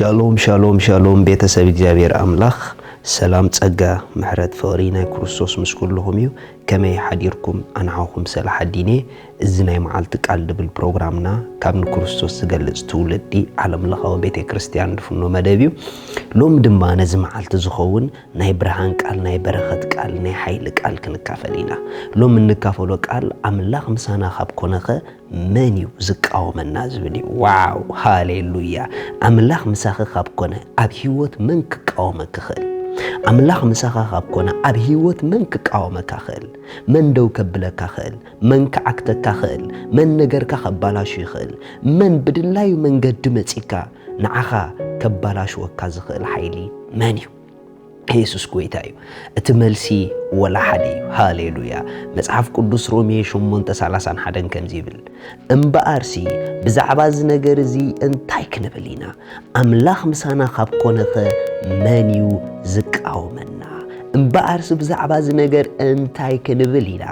ሻሎም ሻሎም ሻሎም፣ ቤተሰብ እግዚኣብሔር ኣምላኽ ሰላም፣ ጸጋ፣ ምሕረት፣ ፍቕሪ ናይ ክርስቶስ ምስ ኩልኹም እዩ። ከመይ ሓዲርኩም? ኣንዓኹም ሰለ ሓዲኔ። እዚ ናይ መዓልቲ ቃል ድብል ፕሮግራምና ካብ ንክርስቶስ ዝገልጽ ትውልዲ ዓለም ለኻዊ ቤተ ክርስቲያን ድፍኖ መደብ እዩ። ሎሚ ድማ ነዚ መዓልቲ ዝኸውን ናይ ብርሃን ቃል፣ ናይ በረኸት ቃል፣ ናይ ሓይሊ ቃል ክንካፈል ኢና። ሎሚ እንካፈሎ ቃል ኣምላኽ ምሳና ካብ ኮነኸ መን እዩ ዝቃወመና ዝብል እዩ። ዋው ሃሌሉያ። ኣምላኽ ምሳኺ ካብ ኮነ ኣብ ህይወት መን ክቃወመኪ ክእል? ኣምላኽ ምሳኻ ካብ ኮነ ኣብ ህይወት መን ክቃወመካ ክእል? መን ደው ከብለካ ክእል? መን ክዓግተካ ክእል? መን ነገርካ ከባላሹ ይኽእል? መን ብድላዩ መንገዲ መጺካ ንዓኻ ከባላሽወካ ዝኽእል ሓይሊ መን እዩ? የሱስ ጎይታ እዩ። እቲ መልሲ ወላ ሓደ እዩ። ሃሌሉያ። መጽሓፍ ቅዱስ ሮሜ ሸሞንተ ሰላሳን ሓደን ከምዚ ይብል፣ እምበኣርሲ ብዛዕባ እዚ ነገር እዚ እንታይ ክንብል ኢና? ኣምላኽ ምሳና ካብ ኮነኸ መን እዩ ዝቃወመና? እምበኣርሲ ብዛዕባ እዚ ነገር እንታይ ክንብል ኢና?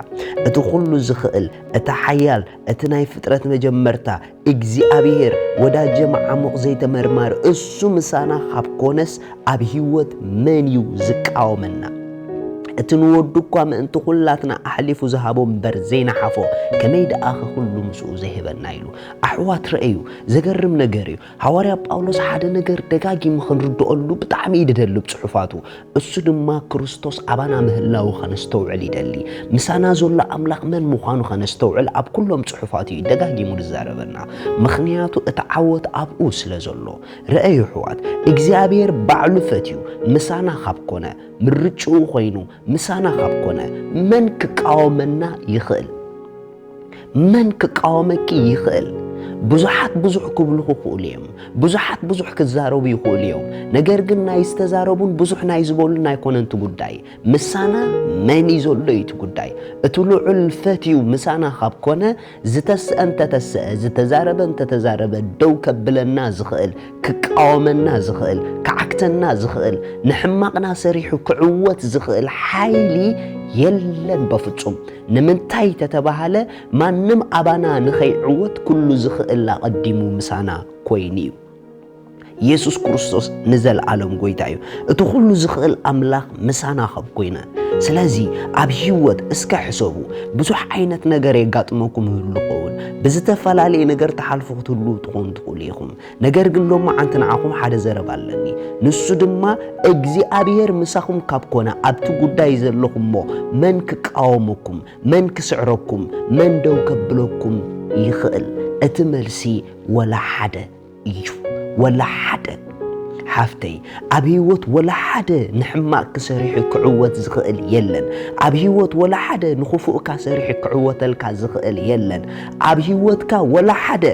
እቲ ኩሉ ዝኽእል፣ እቲ ሓያል፣ እቲ ናይ ፍጥረት መጀመርታ እግዚኣብሔር፣ ወዳጀ መዓሙቕ ዘይተመርማሪ፣ እሱ ምሳና ካብ ኮነስ ኣብ ህይወት መን እዩ ዝቃወመና? እቲ ንወዱ እኳ ምእንቲ ኩላትና ኣሕሊፉ ዝሃቦ እምበር ዘይነሓፎ፣ ከመይ ደኣ ኸ ኩሉ ምስኡ ዘይህበና? ኢሉ። ኣሕዋት፣ ረእዩ፣ ዘገርም ነገር እዩ። ሃዋርያ ጳውሎስ ሓደ ነገር ደጋጊሙ ክንርድኦሉ ብጣዕሚ እዩ ድደሊ ኣብ ጽሑፋቱ። እሱ ድማ ክርስቶስ ኣባና ምህላዉ ኸነስተውዕል ይደሊ። ምሳና ዘሎ ኣምላኽ መን ምዃኑ ኸነስተውዕል ኣብ ኩሎም ጽሑፋቱ እዩ ደጋጊሙ ዝዛረበና። ምኽንያቱ እቲ ዓወት ኣብኡ ስለ ዘሎ። ረኣዩ ኣሕዋት፣ እግዚኣብሔር ባዕሉ ፈትዩ ምሳና ኻብ ኮነ፣ ምርጭኡ ኾይኑ ምሳና ኻብ ኮነ፣ መን ክቃወመና ይኽእል? መን ክቃወመኪ ይኽእል? ብዙሓት ብዙሕ ክብሉኹ ይኽእሉ እዮም። ብዙሓት ብዙሕ ክዛረቡ ይኽእሉ እዮም። ነገር ግን ናይ ዝተዛረቡን ብዙሕ ናይ ዝበሉን ኣይኮነን እቲ ጉዳይ። ምሳና መን እዩ ዘሎ እዩ እቲ ጉዳይ። እቲ ልዑል ፈትዩ ምሳና ካብ ኮነ፣ ዝተስአ እንተተስአ፣ ዝተዛረበ እንተተዛረበ፣ ደው ከብለና ዝኽእል፣ ክቃወመና ዝኽእል፣ ክዓግተና ዝኽእል፣ ንሕማቕና ሰሪሑ ክዕወት ዝኽእል ሓይሊ የለን በፍጹም። ንምንታይ ተተባሃለ፣ ማንም ኣባና ንኸይዕወት ኩሉ ዝኽእል ኣቐዲሙ ምሳና ኮይኑ እዩ። የሱስ ክርስቶስ ንዘለኣለም ጎይታ እዩ። እቲ ኩሉ ዝኽእል ኣምላኽ ምሳና ካብ ኮይነ። ስለዚ ኣብ ህይወት እስከ ሕሰቡ። ብዙሕ ዓይነት ነገር የጋጥመኩም ይህሉ ይኸውን። ብዝተፈላለየ ነገር ትሓልፉ ክትህልዉ ትኾኑ ትኽእሉ ኢኹም። ነገር ግን ሎማዓንቲ ንዓኹም ሓደ ዘረባ ኣለኒ። ንሱ ድማ እግዚኣብሔር ምሳኹም ካብ ኮነ ኣብቲ ጉዳይ ዘለኹም እሞ መን ክቃወመኩም? መን ክስዕረኩም? መን ደው ከብለኩም ይኽእል? እቲ መልሲ ወላ ሓደ እዩ። ወላ ሓደ። ሓፍተይ፣ ኣብ ህይወት ወላ ሓደ ንሕማቕኪ ሰሪሑ ክዕወት ዝኽእል የለን። ኣብ ህይወት ወላ ሓደ ንኽፉእካ ሰሪሑ ክዕወተልካ ዝኽእል የለን። ኣብ ህይወትካ ወላ ሓደ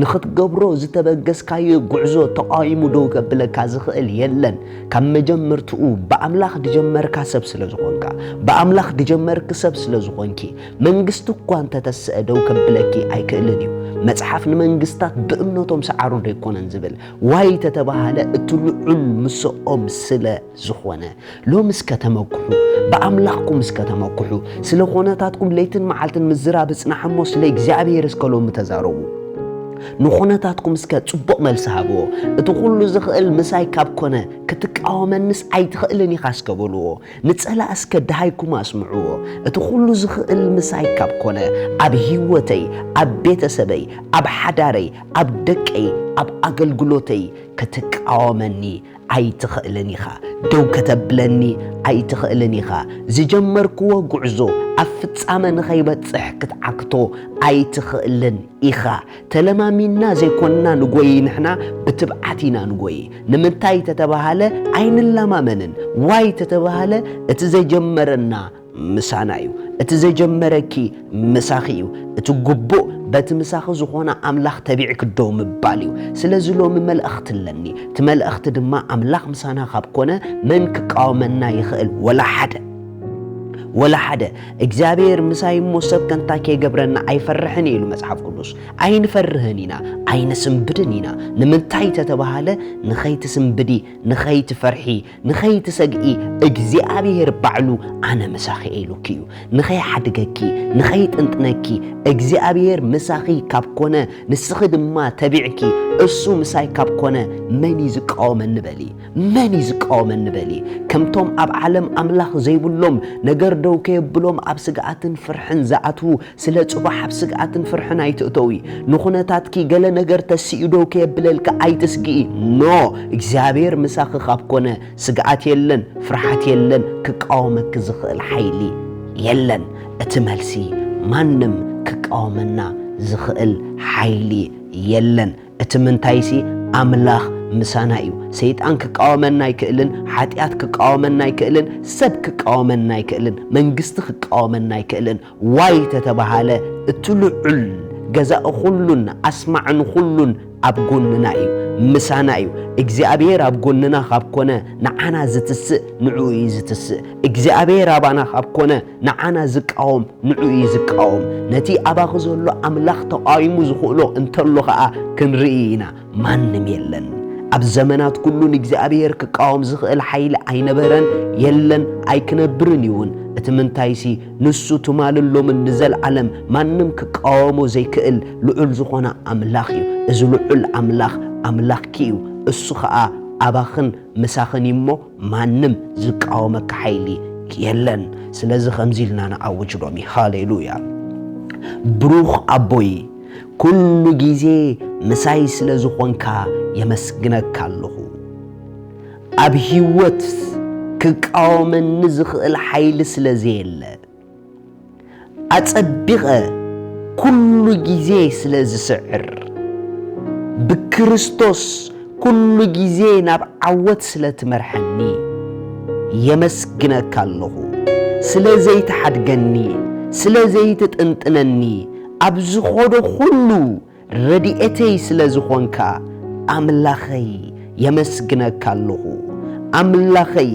ንኽትገብሮ ዝተበገስካዮ ጉዕዞ ተቓዊሙ ደው ከብለካ ዝኽእል የለን። ካብ መጀመርትኡ ብኣምላኽ ድጀመርካ ሰብ ስለ ዝኾንካ፣ ብኣምላኽ ድጀመርኪ ሰብ ስለ ዝኾንኪ፣ መንግስቲ እኳ እንተተስአ ደው ከብለኪ ኣይክእልን እዩ። መጽሓፍ ንመንግስታት ብእምነቶም ሰዓሩ ዶ ኣይኮነን ዝብል? ዋይ ተተባሃለ እቲ ልዑል ምስኦም ስለ ዝኾነ። ሎሚ እስከ ተመክሑ፣ ብኣምላኽኩም እስከ ተመክሑ። ስለ ኾነታትኩም ለይትን መዓልትን ምዝራብ እጽናሕ እሞ ስለ እግዚኣብሔር እስከ ሎሚ ተዛረቡ። ንኾነታትኩም እስከ ጽቡቕ መልሲ ሃብዎ። እቲ ኩሉ ዝኽእል ምሳይ ካብ ኮነ፣ ክትቃወመንስ ኣይትኽእልን ኢኻ እስከ በልዎ። ንጸላእ እስከ ደሃይኩም ኣስምዕዎ። እቲ ኩሉ ዝኽእል ምሳይ ካብ ኮነ፣ ኣብ ህይወተይ፣ ኣብ ቤተሰበይ፣ ኣብ ሓዳረይ፣ ኣብ ደቀይ፣ ኣብ ኣገልግሎተይ ክትቃወመኒ ኣይትኽእልን ኢኻ። ደው ከተብለኒ ኣይትኽእልን ኢኻ። ዝጀመርክዎ ጉዕዞ ኣብ ፍጻመ ንኸይበጽሕ ክትዓግቶ ኣይትኽእልን ኢኻ። ተለማሚንና ዘይኮንና ንጎይ፣ ንሕና ብትብዓት ኢና ንጎይ። ንምንታይ ተተባሃለ ኣይንለማመንን። ዋይ ተተባሃለ እቲ ዘጀመረና ምሳና እዩ። እቲ ዘጀመረኪ ምሳኺ እዩ። እቲ ግቡእ በቲ ምሳኺ ዝኾነ ኣምላኽ ተቢዕኪ ደው ምባል እዩ። ስለዚ ሎሚ መልእኽቲ ኣለኒ። እቲ መልእኽቲ ድማ ኣምላኽ ምሳና ካብ ኮነ መን ክቃወመና ይኽእል? ወላ ሓደ። ወላ ሓደ። እግዚኣብሔር ምሳይ እሞ ሰብ ከንታ ከይገብረና ኣይፈርሕን እዩ ኢሉ መጽሓፍ ቅዱስ። ኣይንፈርህን ኢና፣ ኣይንስንብድን ኢና። ንምንታይ ተተባሃለ፣ ንኸይትስንብዲ፣ ንኸይትፈርሒ፣ ንኸይትሰግኢ እግዚኣብሔር ባዕሉ ኣነ ምሳኺ እየ ኢሉኪ እዩ። ንኸይሓድገኪ፣ ንኸይጥንጥነኪ፣ እግዚኣብሔር ምሳኺ ካብ ኮነ፣ ንስኺ ድማ ተቢዕኪ፣ እሱ ምሳይ ካብ ኮነ፣ መን እዩ ዝቃወመኒ በሊ? መን እዩ ዝቃወመኒ በሊ? ከምቶም ኣብ ዓለም ኣምላኽ ዘይብሎም፣ ነገር ደው ከየብሎም ኣብ ስግኣትን ፍርሕን ዝኣትዉ፣ ስለ ጽባሕ ኣብ ስግኣትን ፍርሕን ኣይትእተዊ። ንኹነታትኪ ገለ ነገር ተስኡ ደው ከየብለልካ ኣይትስግኢ። ኖ፣ እግዚኣብሔር ምሳኺ ካብ ኮነ፣ ስግኣት የለን፣ ፍርሓት የለን፣ ክቃወመኪ ዝኽእል ሓይሊ የለን። እቲ መልሲ፣ ማንም ክቃወመና ዝኽእል ሓይሊ የለን። እቲ ምንታይሲ፣ ኣምላኽ ምሳና እዩ። ሰይጣን ክቃወመና ኣይክእልን፣ ሓጢኣት ክቃወመና ኣይክእልን፣ ሰብ ክቃወመና ኣይክእልን፣ መንግስቲ ክቃወመና ኣይክእልን። ዋይ ተተባሃለ፣ እቲ ልዑል ገዛኢ ኩሉን ኣስማዕን ኩሉን ኣብ ጎንና እዩ፣ ምሳና እዩ። እግዚኣብሔር ኣብ ጎንና ካብ ኮነ፣ ንዓና ዝትስእ ንዕኡ እዩ ዝትስእ። እግዚኣብሔር ኣባና ካብ ኮነ፣ ንዓና ዝቃወም ንዕኡ እዩ ዝቃወም። ነቲ ኣባኺ ዘሎ ኣምላኽ ተቃዊሙ ዝኽእሎ እንተሎ ኸኣ ክንርኢ ኢና። ማንም የለን። ኣብ ዘመናት ኩሉ ንእግዚኣብሔር ክቃወም ዝኽእል ሓይሊ ኣይነበረን፣ የለን፣ ኣይክነብርን እውን። እቲ ምንታይሲ፣ ንሱ ትማልን ሎምን ንዘለዓለም ማንም ክቃወሞ ዘይክእል ልዑል ዝኾነ ኣምላኽ እዩ። እዚ ልዑል ኣምላኽ ኣምላኽኪ እዩ። እሱ ኸኣ ኣባኽን ምሳኽን እዩ እሞ ማንም ዝቃወመካ ሓይሊ የለን። ስለዚ ከምዚ ኢልና ንኣውጅ ሎሚ። ሃሌሉያ። ብሩኽ ኣቦይ፣ ኩሉ ግዜ ምሳይ ስለ ዝኾንካ የመስግነካ ኣለኹ። ኣብ ህይወት ክቃወመኒ ዝኽእል ሓይሊ ስለ ዘየለ፣ ኣጸቢቐ ኩሉ ግዜ ስለ ዝስዕር፣ ብክርስቶስ ኩሉ ግዜ ናብ ዓወት ስለ ትመርሐኒ የመስግነካ ኣለኹ። ስለ ዘይትሓድገኒ፣ ስለ ዘይትጥንጥነኒ፣ ኣብ ዝኸዶ ኩሉ ረድኤተይ ስለ ዝኾንካ ኣምላኸይ የመስግነካ ኣለኹ። ኣምላኸይ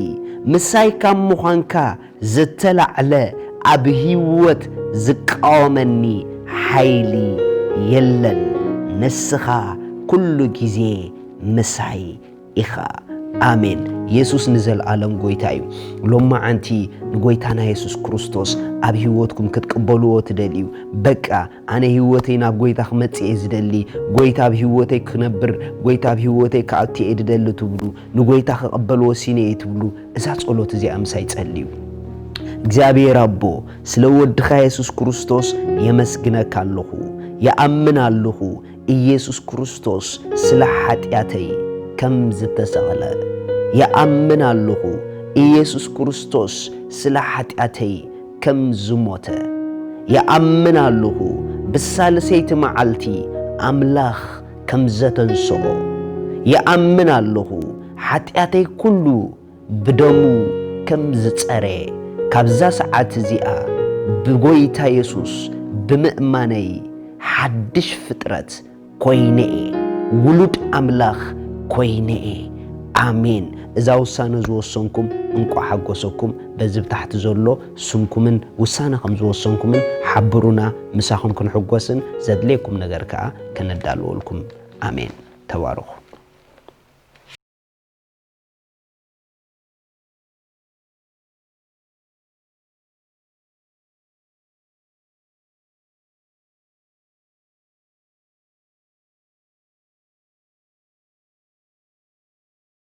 ምሳይ ካብ ምዃንካ ዝተላዕለ ኣብ ህይወት ዝቃወመኒ ሓይሊ የለን። ንስኻ ኩሉ ግዜ ምሳይ ኢኻ። ኣሜን። የሱስ ንዘለኣለም ጎይታ እዩ። ሎማዓንቲ ንጎይታና የሱስ ክርስቶስ ኣብ ህይወትኩም ክትቅበልዎ ትደልዩ? በቃ ኣነ ህይወተይ ናብ ጎይታ ክመጽእ እየ ዝደሊ፣ ጎይታ ኣብ ህይወተይ ክነብር፣ ጎይታ ኣብ ህይወተይ ክኣቱ እየ ዝደሊ ትብሉ፣ ንጎይታ ክቕበል ወሲነ እየ ትብሉ፣ እዛ ጸሎት እዚኣ ምሳይ ጸልዩ። እግዚኣብሔር ኣቦ፣ ስለ ወድኻ የሱስ ክርስቶስ የመስግነካ ኣለኹ፣ ይኣምን ኣለኹ፣ ኢየሱስ ክርስቶስ ስለ ሓጢኣተይ ከም ዝተሰቕለ ይኣምን ኣለኹ። ኢየሱስ ክርስቶስ ስለ ሓጢኣተይ ከም ዝሞተ ይኣምን ኣለኹ። ብሳልሰይቲ መዓልቲ ኣምላኽ ከም ዘተንስኦ ይኣምን ኣለኹ። ሓጢኣተይ ኩሉ ብደሙ ከም ዝጸረ፣ ካብዛ ሰዓት እዚኣ ብጎይታ የሱስ ብምእማነይ ሓድሽ ፍጥረት ኮይነ እየ። ውሉድ ኣምላኽ ኮይነ እየ። ኣሜን። እዛ ውሳነ ዝወሰንኩም እንቋዕ ሓጎሰኩም። በዚ ብታሕቲ ዘሎ ስምኩምን ውሳነ ከም ዝወሰንኩምን ሓብሩና። ምሳኹም ክንሕጎስን ዘድልየኩም ነገር ከኣ ከነዳልወልኩም። ኣሜን። ተባረኹ።